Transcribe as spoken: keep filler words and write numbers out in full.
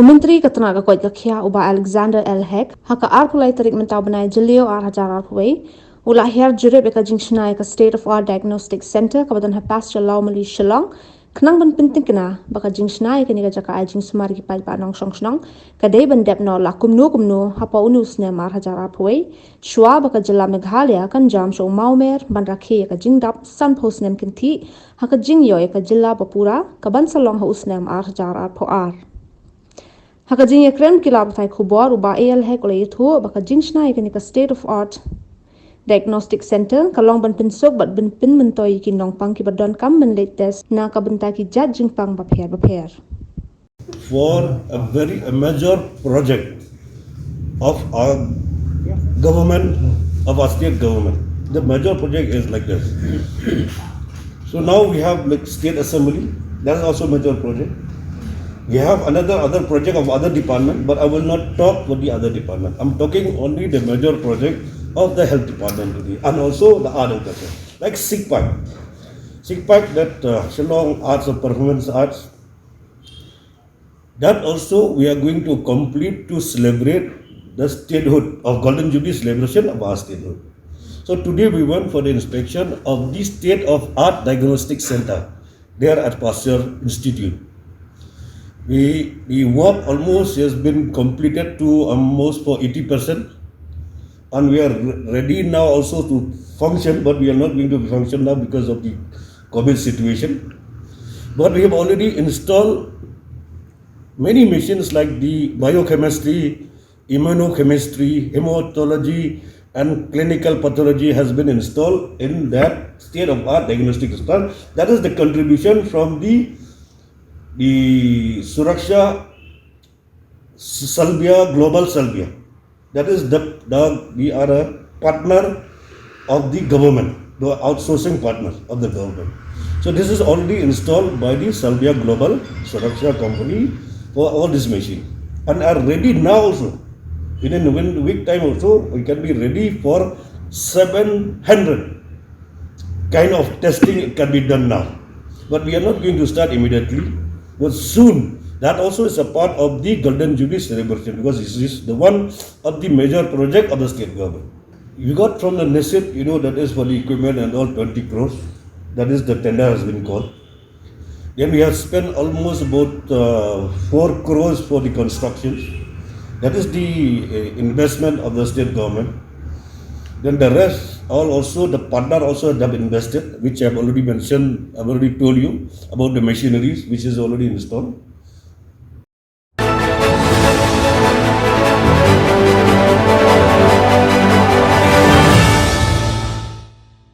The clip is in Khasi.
Myntri ka tnat ka koit ka khiah u Bah Alexander L Hek, ha ka arphew lai tarik mynta u bnai Jylliew ar hajar arphew wei, u la hiar jurip ïa ka jingshna ïa ka State of Art Diagnostic Centre kaba don ha Pasteur Lawmali, Shillong, khnang ban pyntikna ba ka jingshna ïa kane ka jaka ai jingsumar ïa ki paidbah nongshong shnong ka dei ban dep noh la kumno kumno hapoh une u snem ar hajar arphew wei, shuwa ba ka jylla Meghalaya kan jam sha u mawmer ban rakhe ïa ka jingdap sanphew snem kynthih ha ka jingïoh ïa ka jylla ba pura, kaban sa long ha u snem ar hajar arphew ar. Ha ka jingïakren ki lad pathai khubor, u Bah A L Hek u la ïathuh ba ka jingshna ïa kane ka State of Art Diagnostic Centre ka long ban pynsuk bad ban pynmyntoi ïa ki nongpang kiba donkam ban leit test na ka bynta ki jait jingpang bapher bapher. For a very a major project of our government, of our state government. The major project is like this. So now we have like state assembly, that is also a major project. We have another other project of other department, but I will not talk for the other department. I'm talking only the major project of the health department today, and also the art and culture, like SIGPAC. SIGPAC, that uh, Shillong Arts of Performance Arts, that also we are going to complete to celebrate the statehood of Golden Jubilee celebration of our statehood. So today we went for the inspection of the state of art diagnostic center there at Pasteur Institute. We, the work almost has been completed to almost for eighty percent, and we are re- ready now also to function, but we are not going to function now because of the COVID situation. But we have already installed many machines like the biochemistry, immunochemistry, hematology, and clinical pathology has been installed in that state of art diagnostic center. That is the contribution from the the Suraksha Salbia, Global Salbia. That is the, the we are a partner of the government, the outsourcing partner of the government. So this is already installed by the Salbia Global Suraksha company for all this machine, and are ready now also. Within one week time also, we can be ready for seven hundred kind of testing. It can be done now, but we are not going to start immediately, but soon. That also is a part of the Golden Jubilee celebration, because this is the one of the major project of the state government. We got from the NISID, you know, that is for the equipment and all, twenty crores. That is, the tender has been called. Then we have spent almost about uh, four crores for the construction. That is the uh, investment of the state government. Then the rest, all also the partner also have invested, which I have already mentioned, I've already told you about the machineries which is already installed.